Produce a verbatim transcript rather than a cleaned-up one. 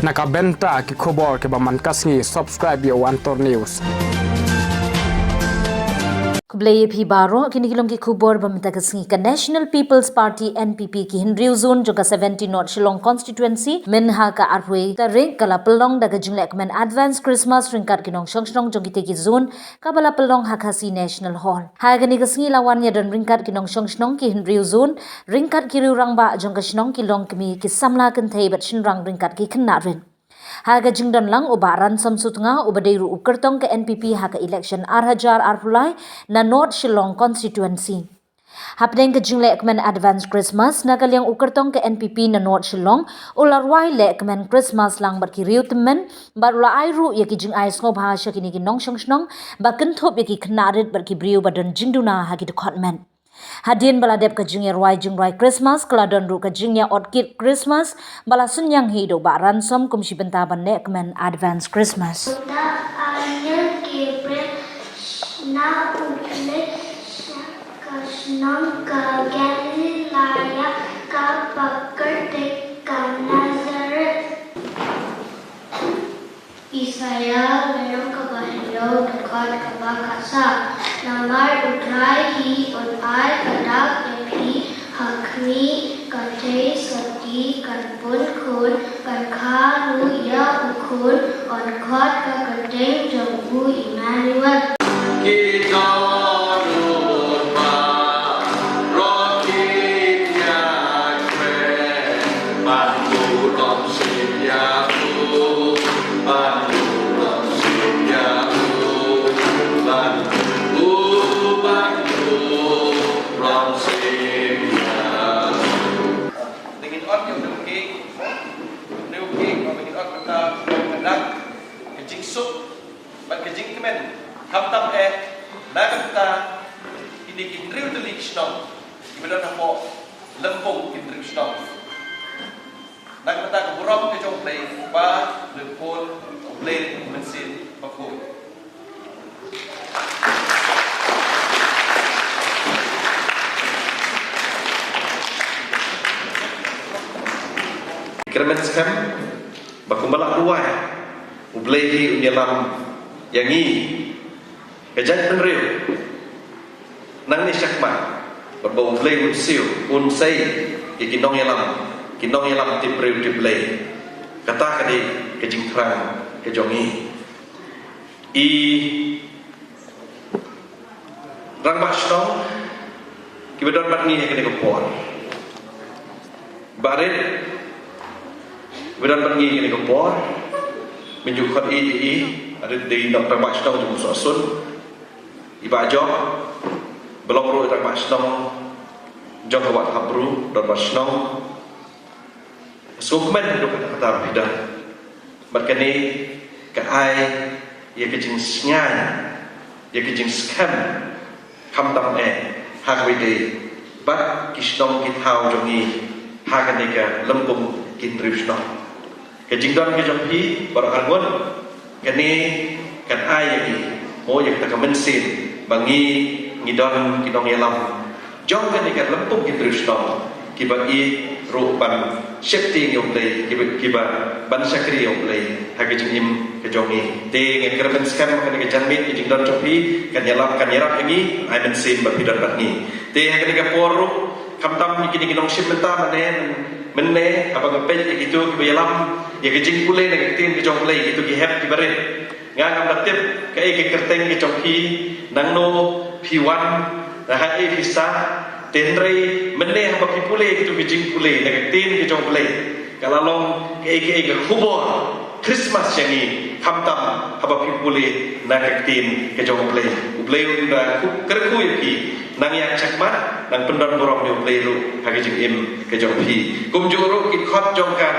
Na ka bynta ki khubor kiba man ka sngi, subscribe ïa One Tour News. Khublei ïa phi baroh, kine ki long ki khubor ba mynta ka sngi. Ka National People's Party, N P P, ki hynriew zone jong ka seventeen North Shillong constituency, mynha ka arphew tarik ka la pynlong da ka jinglehkmen Advance Christmas ryngkat ki nongshong shnong jong kitei ki zone, kaba la pynlong ha Khasi National Hall. Ha kane ka sngi la wan ïadon ryngkat ki nongshong shnong ki hynriew zone, ryngkat ki riew rangbah jong ka shnong, ki longkmie, ki samla kynthei bad shynrang ryngkat ki khynnah rit. Ha ka jingdon lang u Bah Ransom Sutnga, uba dei ruh u kyrtong ka N P P ha ka election ar hajar arphew lai na North Shillong constituency. Hapdeng ka jinglehkmen Advance Christmas, na ka liang u kyrtong ka N P P na North Shillong u la rwai lehkmen Christmas lang bad ki riew tymmen, bad u la ai ruh ïa ki jingai sngewbha sha kine ki nongshong shnong ba kynthup ïa ki khynnah rit bad ki briew ba don jingduna ha ki dkhot met. Hadien ba la dep ka jingïarwai jingrwai Christmas, ka la don ruh ka jingïaot kit Christmas ba la synñiang hi da u Bah Ransom kum shi bynta ban lehkmen Advance Christmas. Da Daniel Gabriel, na U Blei sha ka shnong ka Galilaya, ka ba kyrteng ka Nazareth. Isaïah lynnong kaba hynñiew, dkhot kaba khatsaw. Namar U Trai hi un ai ka dak ïa phi, ha khmih, ka tei sati kan pun khun, kan kha ruh ïa u khun, un khot ka kyrteng jong u Immanuel. Ki don u ba roki ïa kren, ban u long sim ïa u, ban u long sim ïa u, ban u, ban u long sim ïa u. Dei ngin ot ïa u dei u ki, dei u ki, dei ngin ot mynta, ka dak, ka jingsuk, bad ka jingkmen, khamtam eh, na ka bynta kine ki hynriew tylli ki shnong kiba don hapoh lympung ki hynriew shnong. Na ka bynta ka burom ka jong U Blei Kpa, Blei Khun, U Blei Mynsiem Bakhuid. Kyrmen skhem ba kumba la duwai, U Blei hi un ïalam ïa ngi, ka jaitbynriew, nangne shakhmat, bad ba U Blei un siew, un sei ïa ki nongïalam, ki nongïalam tip briew tip Blei. Kata ka dei ka jingthrang ka jong ngi. I rangbah shnong kiba don bad ngi ha kane ka por. Barit, kiba don bad ngi ha kane ka por. Mynjur khot ïa i, i, barit dei rangbah shnong jong u Sohsun. I Bah Jok, ba long ruh rangbah shnong jong ka Wad Hapdru, don bad shnong. Sngewkmen haduh katta katta ba phi don. Bad kane ka ai ïa ka jingsngew, ïa ka jingskhem, khamtam eh ha kawei de bad ki shnong ki thaw jong ngi ha kane ka lympung ki hynriew shnong. Ka jingdon ka jong phi baroh arngut, kane kan ai ïa ngi, mo, ïa kata ka mynsiem ba ngi, ngi don ki nongïalam jong kane ka lympung ki hynriew shnong, kiba ïeit ruh ban sheptieng ïa U Blei, kiba, kiba ban shakri ïa U Blei ha ka jingim ka jong ngi. Te nga kyrmen skhem ha kane ka janmiet, ka jingdon jong phi kan ïalam, kan ïarap ïa ngi, ai mynsiem ba phi don bad ngi. Te ha kane ka por ruh, khamtam ïa kine ki nongshim bynta mynne, mynne, haba nga peit ïa kito kiba ïalam ïa ka jingpule na ka ktien ka jong U Blei, kito ki hep kiba rit. Nga ngam da tip kaei ka kyrteng ka jong phi, nangno phi wan, na haei phi sah, te hynrei mynne haba phi pule kito ki jingpule na ka ktien ka jong U Blei, ka la long kaei kaei ka khubor Christmas ïa ngi, khamtam haba phi pule na ka ktien ka jong U Blei. U Blei un da kyrkhu ïa phi, nang ïaid shakhmat, nang pyndon burom ïa U Blei ruh ha ka jingim ka jong phi. Kumjuh ruh ki khot jong ka